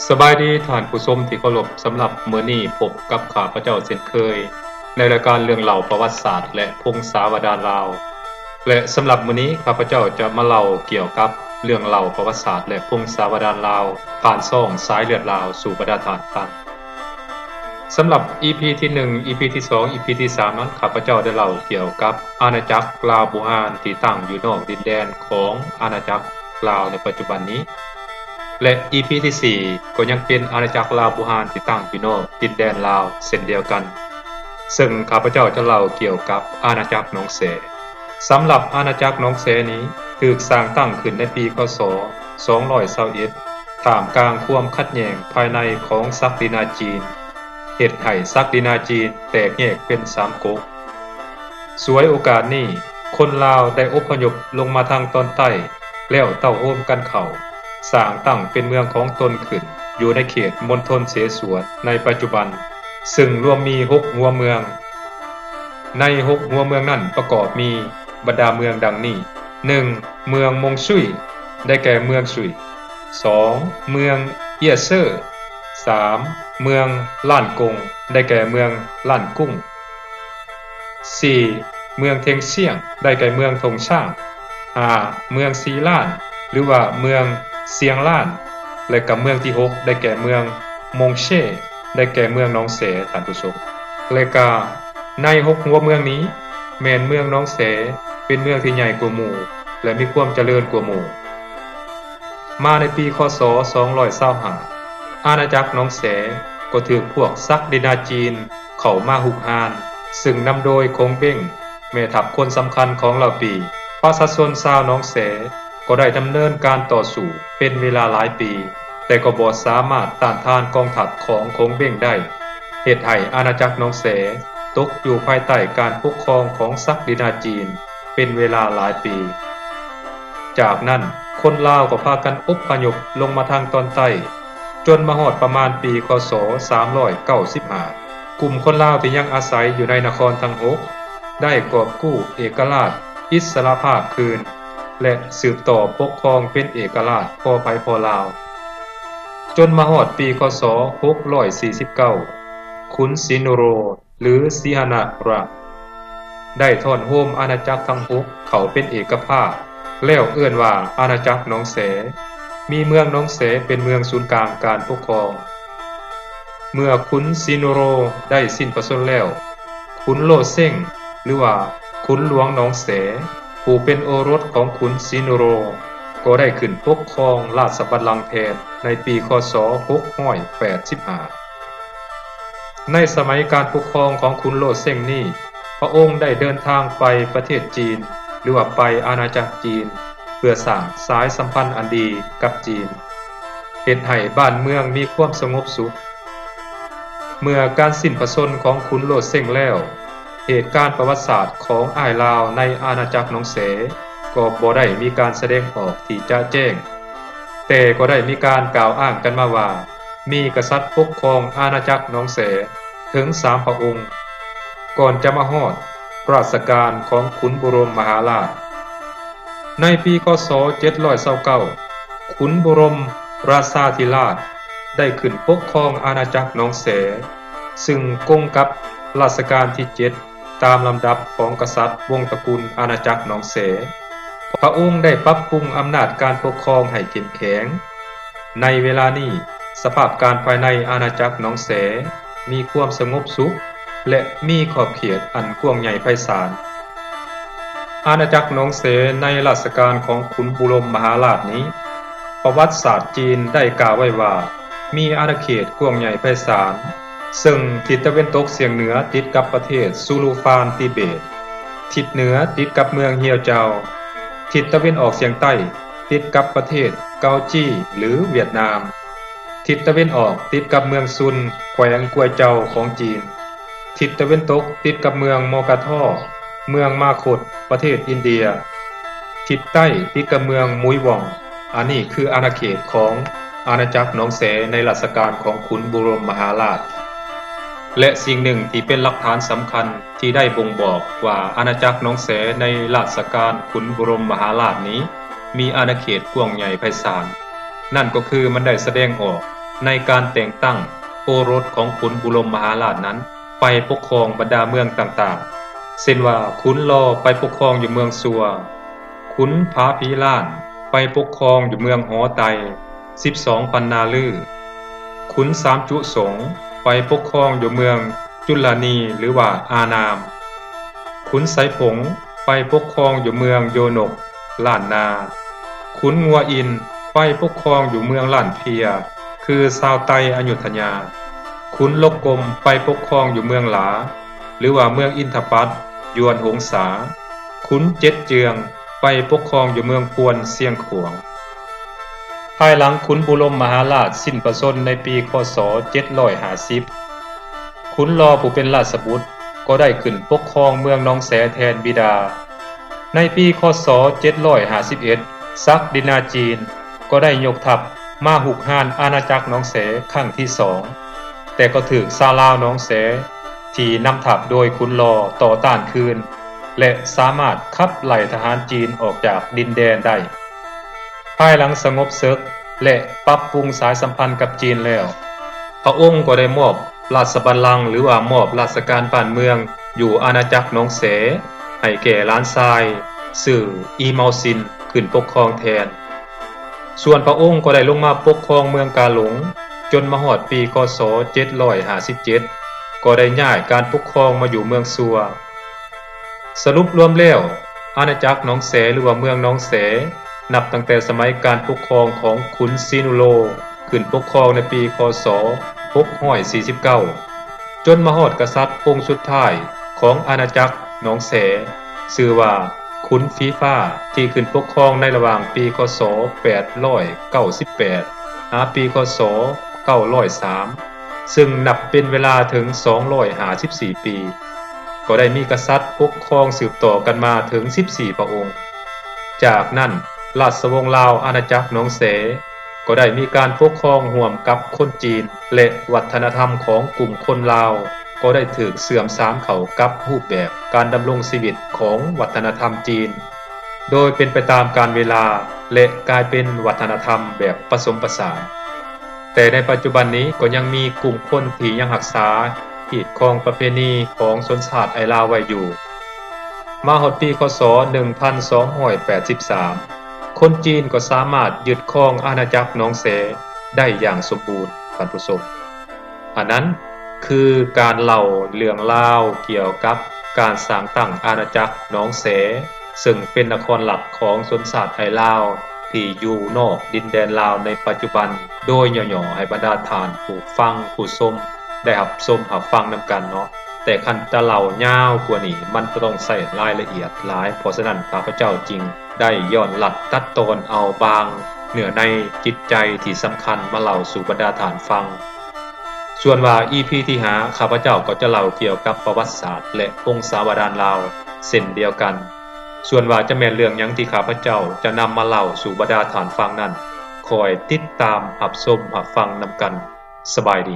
ສະບາຍດີທ່ານຜູ້ຊົມທີ່ເຄົາລົບ, ສຳລັບມື້ນີ້ພົບກັບຂ້າພະເຈົ້າເຊັ່ນເຄີຍ ໃນລາຍການເລື່ອງເລົ່າປະຫວັດສາດ ແລະ ພົງສາວະດານລາວ ແລະ ສຳລັບມື້ນີ້ຂ້າພະເຈົ້າຈະມາເລົ່າກ່ຽວກັບເລື່ອງເລົ່າປະຫວັດສາດ ແລະ ພົງສາວະດານລາວ ຜ່ານຊ່ອງສາຍເລືອດລາວສູ່ບັນດາທ່ານຟັງ. ສຳລັບອີພີທີໜຶ່ງ, ອີພີທີສອງ, ອີພີທີສາມນັ້ນ ຂ້າພະເຈົ້າໄດ້ເລົ່າກ່ຽວກັບອານາຈັກລາວບູຮານທີ່ຕັ້ງຢູ່ນອກດິນແດນຂອງອານາຈັກລາວໃນປັດຈຸບັນນີ້ ແລະ ອີພີທີສີ່ ກໍຍັງເປັນອານາຈັກລາວບູຮານທີ່ຕັ້ງຢູ່ນອກດິນແດນລາວເຊັ່ນດຽວກັນ, ເຊິ່ງຂ້າພະເຈົ້າຈະເລົ່າກ່ຽວກັບອານາຈັກໜອງແສ. ສຳລັບອານາຈັກໜອງແສນີ້ ຖືກສ້າງຕັ້ງຂຶ້ນໃນປີ ຄ.ສ. ສອງຮ້ອຍຊາວເອັດ ທ່າມກາງຄວາມຂັດແຍ່ງພາຍໃນຂອງສັກດິນາຈີນ ເຮັດໃຫ້ສັກດິນາຈີນແຕກແຍກເປັນສາມກົກ. ສວຍໂອກາດນີ້, ຄົນລາວໄດ້ອົບພະຍົບລົງມາທາງຕອນໃຕ້ ແລ້ວເຕົ້າໂຮມກັນເຂົ້າ ສ້າງຕັ້ງເປັນເມືອງຂອງຕົນຂຶ້ນ ຢູ່ໃນເຂດມົນທົນເສສວນໃນປັດຈຸບັນ, ເຊິ່ງລວມມີຫົກຫົວເມືອງ. ໃນຫົກຫົວເມືອງນັ້ນປະກອບມີບັນດາເມືອງດັ່ງນີ້: ໜຶ່ງ ເມືອງມົງຊຸຍ ໄດ້ແກ່ເມືອງຊຸຍ, ສອງ ເມືອງເອຍເຊີ, ສາມ ເມືອງລ້ານກົງ ໄດ້ແກ່ເມືອງລ້ານກຸ້ງ, ສີ່ ເມືອງເທັງຊຽງ ໄດ້ແກ່ເມືອງທົ່ງຊ້າງ, ຫ້າ ເມືອງຊີລ້ານ ຫຼືວ່າເມືອງຊຽງລ້ານ ແລະ ກະເມືອງທີຫົກ ໄດ້ແກ່ເມືອງມົງເຊ ໄດ້ແກ່ເມືອງໜອງແສ ທ່ານຜູ້ຊົມ. ແລະກະໃນຫົກຫົວເມືອງນີ້ ແມ່ນເມືອງໜອງແສເປັນເມືອງທີ່ໃຫຍ່ກວ່າໝູ່ ແລະ ມີຄວາມຈະເລີນກວ່າໝູ່. ມາໃນປີ ຄ.ສ. ສອງຮ້ອຍຊາວຫ້າ ອານາຈັກໜອງແສກໍຖືກພວກສັກດິນາຈີນເຂົ້າມາຮຸກຮານ, ເຊິ່ງນຳໂດຍຂົງເບັງ ແມ່ທັບຄົນສຳຄັນຂອງລາວປີ. ປະຊາຊົນຊາວໜອງແສກໍໄດ້ດຳເນີນການຕໍ່ສູ້ເປັນເວລາຫຼາຍປີ, ແຕ່ກໍບໍ່ສາມາດຕ້ານທານກອງທັບຂອງຂົງເບັງໄດ້, ເຮັດໃຫ້ອານາຈັກໜອງແສຕົກຢູ່ພາຍໃຕ້ການປົກຄອງຂອງສັກດິນາຈີນເປັນເວລາຫຼາຍປີ. ຈາກນັ້ນ ຄົນລາວກໍພາກັນອົບພະຍົບລົງມາທາງຕອນໃຕ້ ຈົນມາຮອດປະມານປີ ຄ.ສ. ສາມຮ້ອຍເກົ້າສິບຫ້າ ກຸ່ມຄົນລາວທີ່ຍັງອາໄສຢູ່ໃນນະຄອນທັງຫົກ ໄດ້ກອບກູ້ເອກະລາດອິດສະຫຼະພາບຄືນ ແລະ ສືບຕໍ່ປົກຄອງເປັນເອກະລາດພໍໃຜພໍລາວ, ຈົນມາຮອດປີ ຄ.ສ. ຫົກຮ້ອຍສີ່ສິບເກົ້າ ຂຸນສີນູໂຣ ຫຼື ສີຫະນະຣາຊ ໄດ້ທ້ອນໂຮມອານາຈັກທັງຫົກເຂົ້າເປັນເອກະພາບ ແລ້ວເອີ້ນວ່າອານາຈັກໜອງແສ, ມີເມືອງໜອງແສເປັນເມືອງສູນກາງການປົກຄອງ. ເມື່ອຂຸນສີນູໂຣໄດ້ສິ້ນພະຊົນແລ້ວ, ຂຸນໂລເຊັງ ຫຼືວ່າຂຸນຫຼວງໜອງແສ ຜູ້ເປັນໂອລົດຂອງຂຸນສີນູໂຣ ກໍໄດ້ຂຶ້ນປົກຄອງລາຊະບັດລັງແທນໃນປີ ຄ.ສ. ຫົກຮ້ອຍແປດສິບຫ້າ. ໃນສະໄໝການປົກຄອງຂອງຂຸນໂລເຊັງນີ້, ພະອົງໄດ້ເດີນທາງໄປປະເທດຈີນ ຫຼືວ່າໄປອານາຈັກຈີນ ເພື່ອສ້າງສາຍສຳພັນອັນດີກັບຈີນ, ເຮັດໃຫ້ບ້ານເມືອງມີຄວາມສະຫງົບສຸກ. ເມື່ອການສິ້ນພະຊົນຂອງຂຸນໂລເຊັງແລ້ວ, ເຫດການປະຫວັດສາດຂອງອ້າຍລາວໃນອານາຈັກໜອງແສ ກໍບໍ່ໄດ້ມີການສະແດງອອກທີ່ຈະແຈ້ງ, ແຕ່ກໍໄດ້ມີການກ່າວອ້າງກັນມາວ່າ ມີກະສັດປົກຄອງອານາຈັກໜອງແສເຖິງສາມພະອົງ, ກ່ອນຈະມາຮອດລາຊະການຂອງຂຸນບຸລົມມະຫາລາດ. ໃນປີ ຄ.ສ. ເຈັດຮ້ອຍຊາວເກົ້າ ຂຸນບຸລົມລາຊາທິລາດໄດ້ຂຶ້ນປົກຄອງອານາຈັກໜອງແສ, ຊຶ່ງກົງກັບລາຊະການທີເຈັດ ຕາມລຳດັບຂອງກະສັດວົງຕະກຸນອານາຈັກໜອງແສ. ພະອົງໄດ້ປັບປຸງອຳນາດການປົກຄອງໃຫ້ເຂັ້ມແຂງ. ໃນເວລານີ້, ສະພາບການພາຍໃນອານາຈັກໜອງແສມີຄວາມສະຫງົບສຸກ ແລະ ມີຂອບເຂດອັນກວ້າງໃຫຍ່ໄພສານ. ອານາຈັກໜອງແສໃນລາຊະການຂອງຂຸນບຸລົມມະຫາລາດນີ້, ປະຫວັດສາດຈີນໄດ້ກ່າວໄວ້ວ່າ ມີອານາເຂດກວ້າງໃຫຍ່ໄພສານ, ເຊິ່ງທິດຕາເວັນຕົກສຽງເໜືອຕິດກັບປະເທດຊູລູຟານ ຕີເບດ, ທິດເໜືອຕິດກັບເມືອງຮຽວເຈົ້າ, ທິດຕາເວັນອອກສຽງໃຕ້ຕິດກັບປະເທດເກົາຈີ ຫຼື ຫວຽດນາມ, ທິດຕາເວັນອອກຕິດກັບເມືອງຊຸນ ແຂວງກວຍເຈົ້າຂອງຈີນ, ທິດຕາເວັນຕົກຕິດກັບເມືອງມໍກາທໍ ເມືອງມາຄົດ ປະເທດອິນເດຍ, ທິດໃຕ້ຕິດກັບເມືອງມຸຍວອງ. ອັນນີ້ຄືອານາເຂດຂອງອານາຈັກໜອງແສໃນລາຊະການຂອງຂຸນບຸລົມມະຫາລາດ. ແລະ ສິ່ງໜຶ່ງທີ່ເປັນຫຼັກຖານສຳຄັນທີ່ໄດ້ບົ່ງບອກວ່າອານາຈັກໜອງແສໃນລາຊະການຂຸນບຸລົມມະຫາລາດນີ້ ມີອານາເຂດກວ້າງໃຫຍ່ໄພສານ, ນັ້ນກໍຄືມັນໄດ້ສະແດງອອກ ໃນການແຕ່ງຕັ້ງໂອລົດຂອງຂຸນບຸລົມມະຫາລາດນັ້ນ ໄປປົກຄອງບັນດາເມືອງຕ່າງໆ ເຊັ່ນວ່າ ຂຸນລໍໄປປົກຄອງຢູ່ເມືອງຊົ່ວ, ຂຸນຜາຜີລ້ານໄປປົກຄອງຢູ່ເມືອງຫໍໄຕ ສິບສອງພັນນາລື, ຂຸນສາມຈຸສົງໄປປົກຄອງຢູ່ເມືອງຈຸລະນີ ຫຼືວ່າອານາມ, ຂຸນໄຊຜົງໄປປົກຄອງຢູ່ເມືອງໂຍນົກ ລ້ານນາ, ຂຸນງົວອິນໄປປົກຄອງຢູ່ເມືອງລ້ານເພຍ ຄືຊາວໄຕອະຍຸດທະຍາ, ຂຸນລົກກົມໄປປົກຄອງຢູ່ເມືອງຫຼາ ຫຼືວ່າເມືອງອິນທະປັດ ຢວນຫົງສາ, ຂຸນເຈັດເຈືອງໄປປົກຄອງຢູ່ເມືອງພວນ ຊຽງຂວາງ. ພາຍຫຼັງຂຸນບຸລົມມະຫາລາດສິ້ນພະຊົນໃນປີ ຄ.ສ. ເຈັດຮ້ອຍຫ້າສິບ ຂຸນລໍຜູ້ເປັນລາຊະບຸດກໍໄດ້ຂຶ້ນປົກຄອງເມືອງໜອງແສແທນບິດາ. ໃນປີ ຄ.ສ. ເຈັດຮ້ອຍຫ້າສິບເອັດ ສັກດິນາຈີນກໍໄດ້ຍົກທັບມາຮຸກຮານອານາຈັກໜອງແສຄັ້ງທີສອງ ແຕ່ກໍຖືກຊາວລາວໜອງແສທີ່ນຳທັບໂດຍຂຸນລໍຕໍ່ຕ້ານຄືນ ແລະ ສາມາດຂັບໄລ່ທະຫານຈີນອອກຈາກດິນແດນໄດ້. ພາຍຫຼັງສະຫງົບເສິກ ແລະ ປັບປຸງສາຍສຳພັນກັບຈີນແລ້ວ, ພະອົງກໍໄດ້ມອບລາຊະບັນລັງ ຫຼືວ່າມອບລາຊະການບ້ານເມືອງຢູ່ອານາຈັກໜອງແສ ໃຫ້ແກ່ຫຼານຊາຍຊື່ ອີເມົາຊິນ ຂຶ້ນປົກຄອງແທນ. ສ່ວນພະອົງກໍໄດ້ລົງມາປົກຄອງເມືອງກາຫຼົງ ຈົນມາຮອດປີ ຄ.ສ. ເຈັດຮ້ອຍຫ້າສິບເຈັດ ກໍໄດ້ຍ້າຍການປົກຄອງມາຢູ່ເມືອງຊົ່ວ. ສະຫຼຸບລວມແລ້ວ, ອານາຈັກໜອງແສ ຫຼືວ່າເມືອງໜອງແສ ນັບຕັ້ງແຕ່ສະໄໝການປົກຄອງຂອງຂຸນສີນູໂລ ຂຶ້ນປົກຄອງໃນປີ ຄ.ສ. ຫົກຮ້ອຍສີ່ສິບເກົ້າ ຈົນມາຮອດກະສັດອົງສຸດທ້າຍຂອງອານາຈັກໜອງແສ ຊື່ວ່າຂຸນຝີຟ້າ ທີ່ຂຶ້ນປົກຄອງໃນລະຫວ່າງປີ ຄ.ສ. ແປດຮ້ອຍເກົ້າສິບແປດ ຫາປີ ຄ.ສ. ເກົ້າຮ້ອຍສາມ ເຊິ່ງນັບເປັນເວລາເຖິງສອງຮ້ອຍຫ້າສິບສີ່ປີ, ກໍໄດ້ມີກະສັດປົກຄອງສືບຕໍ່ກັນມາເຖິງສິບສີ່ພະອົງ. ຈາກນັ້ນ, ລາຊະວົງລາວອານາຈັກໜອງແສ ກໍໄດ້ມີການປົກຄອງຮ່ວມກັບຄົນຈີນ ແລະ ວັດທະນະທຳຂອງກຸ່ມຄົນລາວ ກໍໄດ້ຖືກເຊື່ອມສານເຂົ້າກັບຮູບແບບການດຳລົງຊີວິດຂອງວັດທະນະທຳຈີນ ໂດຍເປັນໄປຕາມການເວລາ ແລະ ກາຍເປັນວັດທະນະທຳແບບປະສົມປະສານ. ແຕ່ໃນປັດຈຸບັນນີ້ກໍຍັງມີກຸ່ມຄົນທີ່ຍັງຮັກສາຮີດຄອງປະເພນີຂອງຊົນຊາດໄອລາວໄວ້ຢູ່. ມາຮອດປີ ຄ.ສ. ໜຶ່ງພັນສອງຮ້ອຍແປດສິບສາມ ຄົນຈີນກໍສາມາດຍຶດຄອງອານາຈັກໜອງແສໄດ້ຢ່າງສົມບູນ, ທ່ານຜູ້ຊົມ. ອັນນັ້ນຄືການເລົ່າເລື່ອງລາວກ່ຽວກັບການສ້າງຕັ້ງອານາຈັກໜອງແສ, ເຊິ່ງເປັນນະຄອນລັດຂອງຊົນຊາດໄທລາວທີ່ຢູ່ນອກດິນແດນລາວໃນປັດຈຸບັນ, ໂດຍຫຍໍ້ໆໃຫ້ບັນດາທ່ານຜູ້ຟັງຜູ້ຊົມໄດ້ຮັບຊົມຮັບຟັງນຳກັນເນາະ. ແຕ່ຄັນຈະເລົ່າຍາວກວ່ານີ້, ມັນຈະຕ້ອງໃຊ້ລາຍລະອຽດຫຼາຍ, ເພາະສະນັ້ນ ຂ້າພະເຈົ້າຈຶ່ງ ໄດ້ຍ້ອນລັດຕັດຕອນເອົາບາງເນື້ອໃນຈິດໃຈທີ່ສຳຄັນມາເລົ່າສູ່ບັນດາທ່ານຟັງ. ສ່ວນວ່າ ອີ ພີ ທີຫ້າ ຂ້າພະເຈົ້າກໍຈະເລົ່າກ່ຽວກັບປະຫວັດສາດ ແລະ ວົງສາວະດານລາວເຊັ່ນດຽວກັນ. ສ່ວນວ່າຈະແມ່ນເລື່ອງຫຍັງທີ່ຂ້າພະເຈົ້າຈະນຳມາເລົ່າສູ່ບັນດາທ່ານຟັງນັ້ນ, ຄອຍຕິດຕາມຮັບຊົມຮັບຟັງນຳກັນ. ສະບາຍດີ.